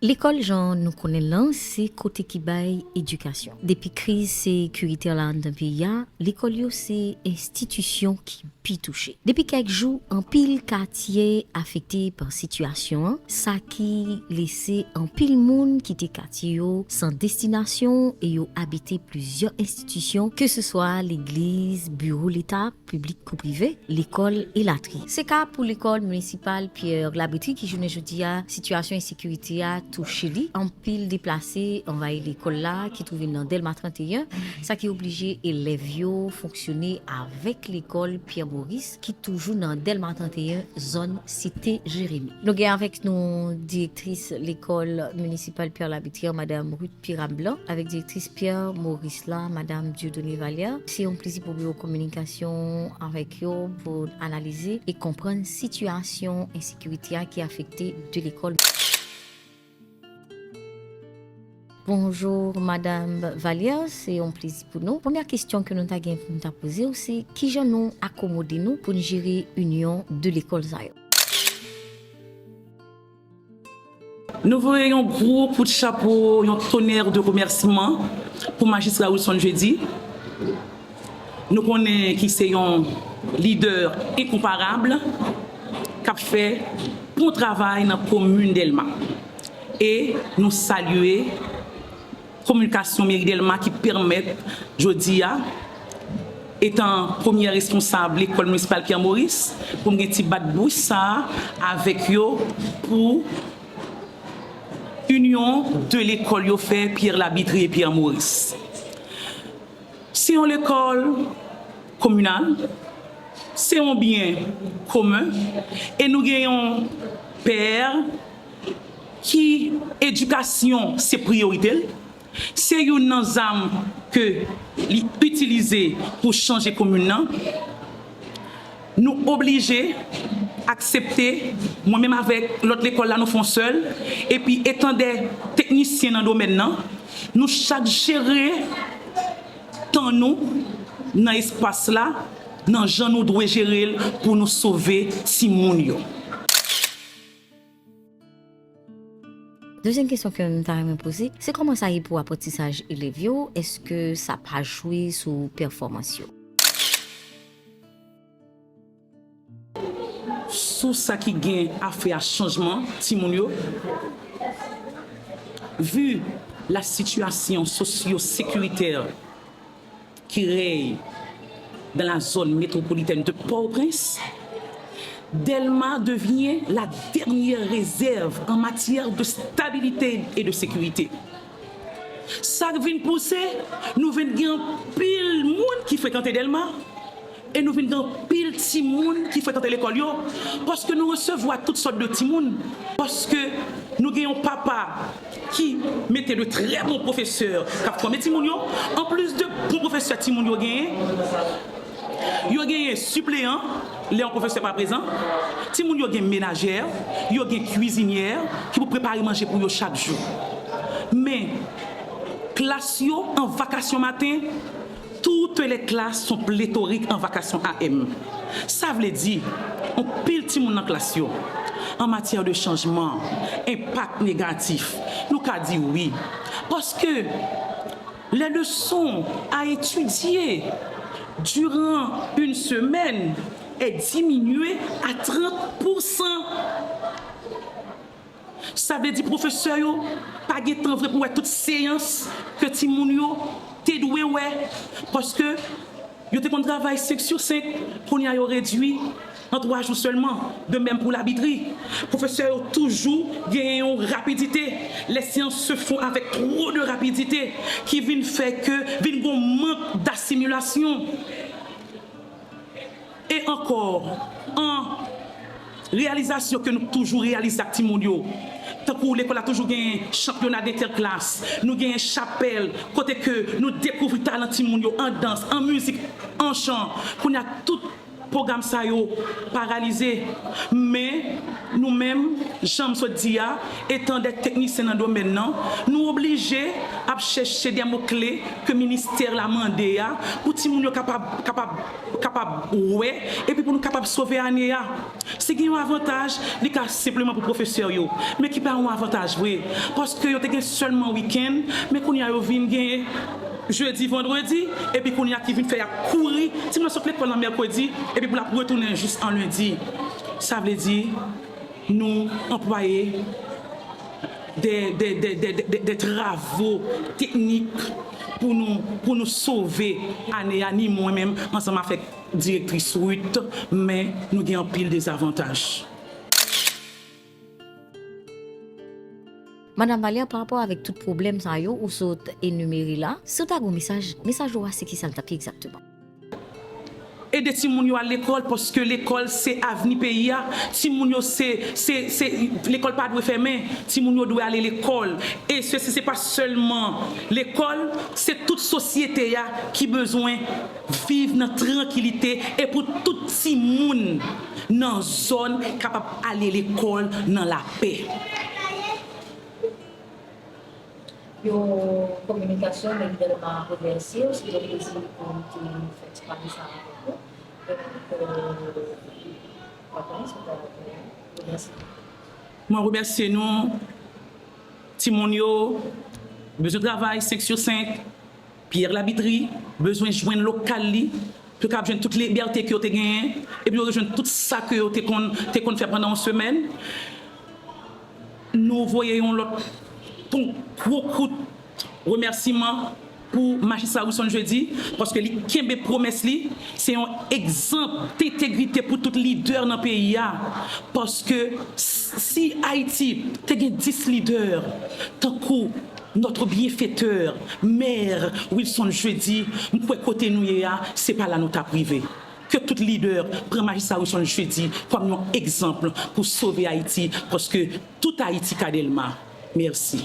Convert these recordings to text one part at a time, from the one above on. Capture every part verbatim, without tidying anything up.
Lekòl, jan nou konnen l lan, se kote ki bay edikasyon. Depi kriz sekiritè la anndan peyi a, lekòl yo se enstitisyon ki pi touche. Depi kèk jou, anpil katye afekte pa sitiyasyon an, sa ki lese anpil moun kite katye yo san destinasyon e yo abite plizyè enstitisyon, keseswa legliz, biwo leta, piblik kou prive, lekòl, elatriye. Se ka pou lekòl minisipal Pierre Labitrie ki, jounen jodi a, sitiyasyon ensekirite a touche li. Anpil deplase anvayi lekòl la ki twouve l nan Dèlma trannteyen, sa ki oblije elèv yo fonksyone avèk lekòl Pierre Maurice ki toujou nan Dèlma trannteyen, zòn Site Jeremi. Nou gen avèk nou direktris lekòl minisipal Pierre Labitrie, madam Ruth Piramblan, avèk direktris Pierre Maurice la, madam Dieudonné Vallière. Se yon plezi pou biwo kominikasyon avèk yo pou analize e konprann sitiyasyon ensekirite a ki afekte de lekòl. Bonjou, madam Vallière, se yon plezi pou nou. Premyè kesyon ke nou ta gen pou nou ta poze w, se kijan nou akomode nou pou n jere inyon de lekòl sa yo? Nou voye yon gwo kout chapo, yon tonnerre de remerciements pou majistra Wilson Jeudi. Nou konnen ki se yon lidè enkonparab k ap fè bon travay nan komin Dèlma. E nou salye kominikasyon meri Dèlma ki pèmèt jodi a, etan premyè responsab lekòl minisipal Pierre Maurice, pou m gen ti bat bouch sa a avèk yo pou inyon de lekòl yo fè Pierre Labitrie e Pierre Maurice. Se yon lekòl kominal, se yon byen komen, e nou gen yon pè ki edikasyon se priyorite l, se youn nan zam ke li itilize pou chanje komin nan. Nou oblije aksepte, mwen menm avèk lòt lekòl la, nou fè yon sèl, epi etan de teknisyen nan domèn nan, nou chak jere tan nou nan espas la, nan jan nou dwe jere l pou nou sove timoun yo. Dezyèm kesyon ke m ta renmen poze, se kòman sa ye pou aprantisaj elèv yo? Èske sa pa jwe sou pèfòmans yo? Sou sa ki gen afè a chanjman timoun yo, vu la situation socio-sécuritaire qui règne dans la zone métropolitaine de Port-au-Prince, Dèlma devient la dernière réserve en matière de stabilité et de sécurité. Sa vin pouse nou vin gen anpil moun ki frekante Dèlma, e nou vin gen anpil timoun ki frekante lekòl yo, paske nou resevwa tout sòt de timoun, paske nou gen yon papa ki mete de trè bon pwofesè k ap fòme timoun yo. Anplis de bon pwofesè timoun yo genyen, yo genyen sipleyan, lè yon pwofesè pa prezan. Timoun yo gen menajè, yo gen kwizinyè ki pou prepare manje pou yo chak jou. Men, klas yo an vakasyon maten, toutes les classes sont pléthoriques en vacation A M. Sa vle di, anpil timoun nan klas yo, en matière de changement, impact négatif, nou ka di wi. Paske les leçons à étudier durant une semaine est diminuée à trente pour cent. Sa vle di pwofesè yo pa gen tan vre pou wè tout seyans ke timoun yo te dwe wè, paske yo te konn travay senk sou senk, kounye a yo redui an twa jou sèlman. De menm pou Labitri. Pwofesè yo toujou genyen yon rapidite. Les séances se font avec trop de rapidité ki vin fè ke vin gon mank d'assimilation. E ankò, an reyalizasyon ke nou toujou reyalize ak timoun yo, tankou lekòl la toujou genyen chanpyona entèklas, nou genyen chapèl, kote ke nou dekouvri talan timoun yo an dans, an mizik, an chan. Kounye a, tout Pwogram sa yo paralize. Men, nou menm, jan m sot di a, etan de teknisyen nan domèn nan, nou oblije ap chèche de mo kle ke ministè la mande a, pou timoun yo kapab, kapab, kapab wè, epi pou nou kapab sove ane a. Si gen yon avantaj, li ka senpleman pou pwofesè yo, men ki pa yon avantaj vre, paske yo te gen sèlman wikenn, men kounye a yo vin gen jedi, vandredi, epi kounye a ki vin fè y ap kouri, timoun yo sot lekòl nan mèkredi, epi pou l ap retounen jis an lendi. Sa vle di, nou anplwaye de, de, de, de, de, de, de travo teknik pou nou, pou nou sove ane a, ni mwen menm, ansanm avèk direktris Ruth, men nou gen anpil dezavantaj. Madanm Valière, pa rapò avèk tout pwoblèm sa yo ou sot enimere la, si w ta gen yon mesaj, mesaj ou a se kisa l t ap ye egzakteman? Ede timoun yo al lekòl, paske lekòl se avni peyi a. Timoun yo se, se, se, lekòl pa dwe fèmen. Timoun yo dwe ale lekòl. E se, se, se pa sèlman lekòl, se tout sosyete a ki bezwen viv nan trankilite e pou tout timoun nan zòn kapab ale lekòl nan lapè. Yon kominikasyon, men li tèlman remèsye w, se yon plezi pou m te fè ti pale sa avèk ou. Donk, w ap konnen sa w ta remèsye. Mwen remèsye nou, timoun yo bezwen travay senk sou senk, Pierre Labitri bezwen jwenn lokal li, pou yo kapab jwenn tout libète ke yo te genyen, epi yo rejwenn tout sa ke yo te konn, te konn fè pandan yon semèn. Nou voye yon lòt, yon gwo kout remèsiman pou Majistra Wilson Jeudi, paske li kenbe pwomès li, se yon egzanp entegrite pou tout lidè nan peyi a, paske si Ayiti te gen dis lidè tankou notre bienfaiteur, Mè Wilson Jeudi, m kwè kote nou ye a, se pa la nou t ap rive. Ke tout lidè pran Majistra Wilson Jeudi kòm yon egzanp pou sove Ayiti, paske tout Ayiti ka Dèlma. Mèsi.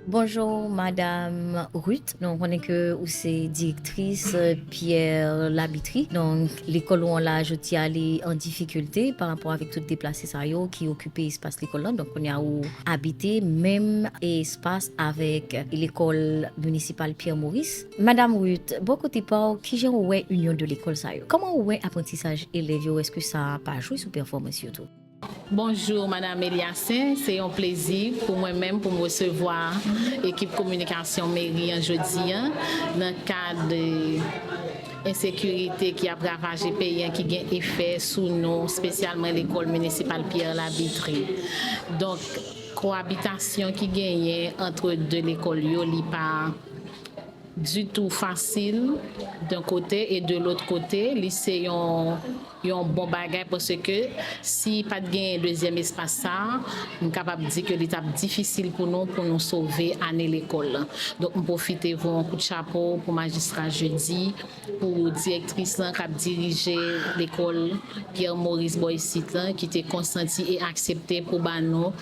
Bonjou, Madam Ruth. Nou konnen ke ou se direktris, euh, Pierre Labitri. Donk, lekòl ou an la, jodi a, li an difikilte pa rapò avèk tout deplase sa yo ki okipe espas lekòl lan. Donk, kounye a ou abite menm espas avèk lekòl minisipal Pierre Maurice. Madam Ruth, bò kote pa w, kijan ou wè inyon de lekòl sa yo? Kòman ou wè aprantisaj elèv yo? Èske sa pa jwe sou pèfòmans yo tou? Bonjou, Madanm Eliacin. Se yon plezi pou mwen menm pou m resevwa ekip kominikasyon meri an jodi a nan kad ensekirite ki ap ravaje peyi an, ki gen efè sou nou, espesyalman lekòl minisipal Pierre Labitri. Donk, koabitasyon ki genyen antre de lekòl yo, li pa ditou fasil, d'un côté, et de l'autre côté, li se yon, yon bon bagay, paske si pa t genyen dezyèm espas sa a, m kapab di ke li t ap difisil pou nou, pou nou sove ane lekòl lan. Donk, m pwofite voye yon kout chapo pou Majistra Jeudi, pou direktris lan k ap dirije lekòl Pierre Maurice bò isit lan, ki te konsanti e aksepte pou ba nou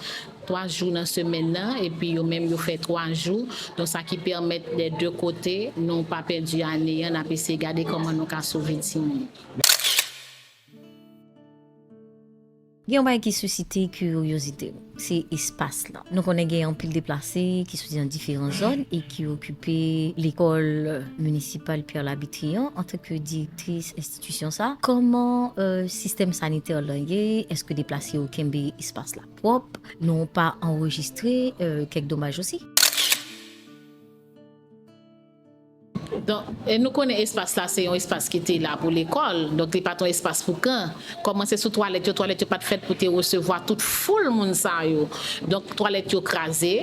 twa jou nan semèn nan, epi yo menm yo fè twa jou. Donk, sa ki pèmèt dè de kote, nou pa pèdi ane an, n ap eseye gade kòman nou ka sove timoun. Gen yon bagay ki sisite kiryozite m, se espas lan. Nou konnen gen anpil deplase ki soti nan diferan zòn e ki okipe lekòl minisipal Pierre Labitri an, antanke direktris enstitisyon sa. Kòman, euh, sistèm sanitè lan ye? Èske deplase yo kenbe espas la pwòp? Nou pa anrejistre, euh, kèk domaj osi? Donk, e nou konnen espas la se yon espas ki te la pou lekòl, donk li pa t yon espas pou kan. Kòmanse sou twalèt yo, twalèt yo pa t fèt pou te resevwa tout foul moun sa yo. Donk, twalèt yo kraze,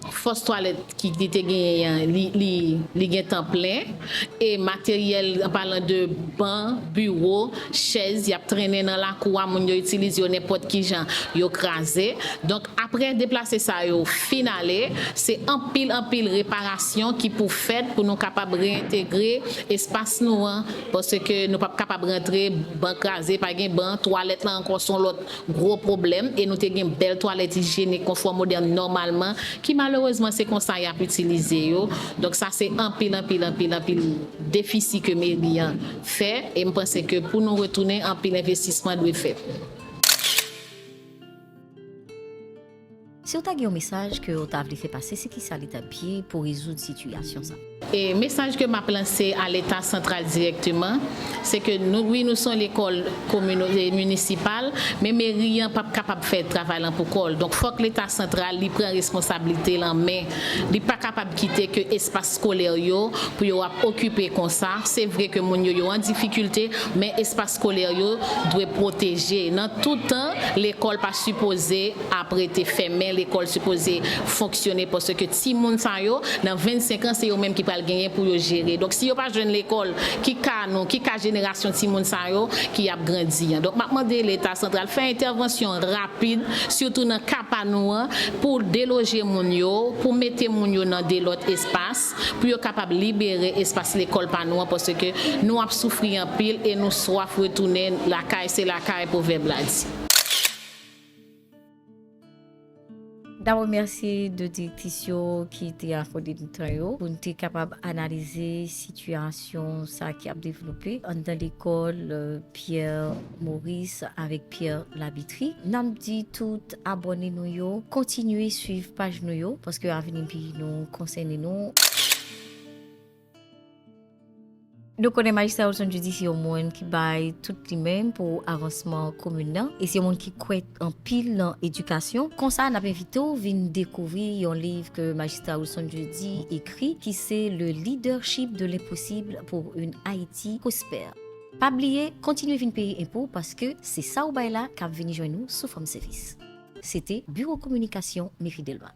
fòs twalèt ki li te genyen an, li, li, li gentan plen, e materyèl, an palan de ban, biwo, chèz, y ap trennen nan lakou a, moun yo itilize yo nenpòt ki jan, yo kraze. Donk, apre deplase sa yo fin ale, se anpil, anpil reparasyon ki pou fèt pou nou kapab reyentegre espas nou an, paske nou p ap kapab rantre, ban kraze, pa gen ban, twalèt la ankò se yon lòt gwo pwoblèm, e nou te gen bèl twalèt ijyenik, konfò, modèn nòmalman, ki Malerezman, se konsa y ap itilize yo. Donk, sa se anpil, anpil, anpil, anpil defisi ke meri an fè. E m panse ke pou nou retounen, anpil envestisman dwe fèt. Si w ta gen yon mesaj ke w ta vle fè pase, se kisa li t ap ye pou rezoud sitiyasyon sa? E mesaj ke m ap lanse a Leta santral dirèkteman, se ke nou, wi, nou se yon lekòl komino, e, minisipal, men meri an p ap kapab fè travay lan pou kò l. Donk, fòk Leta santral, li pran responsablite l an men. Li pa kapab kite ke espas espas eskolè yo pou yo ap okipe konsa. Se vre ke moun yo, yo an difikilte, men espas eskolè yo dwe pwoteje. Nan tout tan, lekòl pa sipoze ap rete fèmen, lekòl sipoze fonksyone paske timoun sa yo, nan vennsenk an, se yo menm ki pral genyen pou yo jere. Donk, si yo pa jwenn lekòl, ki ka nou, ki ka jenerasyon timoun sa yo ki ap grandi an? Donk, m ap mande Leta santral fè entèvansyon rapid, sitou nan ka pa nou an, pou deloje moun yo, pou mete moun yo nan de lòt espas, pou yo kapab libere espas lekòl pa nou an, paske nou ap soufri anpil e nou swaf retounen lakay, se lakay pwovèb la di. N ap remèsye de direktris yo ki te akòde n tan yo pou n te kapab analize sitiyasyon sa ki ap devlope anndan lekòl, euh, Pierre Maurice avèk Pierre Labitrie. N ap di tout abòne nou yo kontinye swiv paj nou yo paske avni peyi nou konsène nou. Nou konnen Majistra Wilson Jeudy se yon moun ki bay tout li menm pou avansman komin nan e se yon moun ki kwè anpil nan edikasyon. Konsa, n ap envite w vin dekouvri yon liv ke Majistra Wilson Jeudy ekri ki se Le leadership de l'impossible pour une Haïti prospère. Pa bliye, kontinye vin peye enpo paske se sa w bay la k ap vini jwenn ou sou fòm sèvis. Se te Biwo Kominikasyon Meri Dèlma.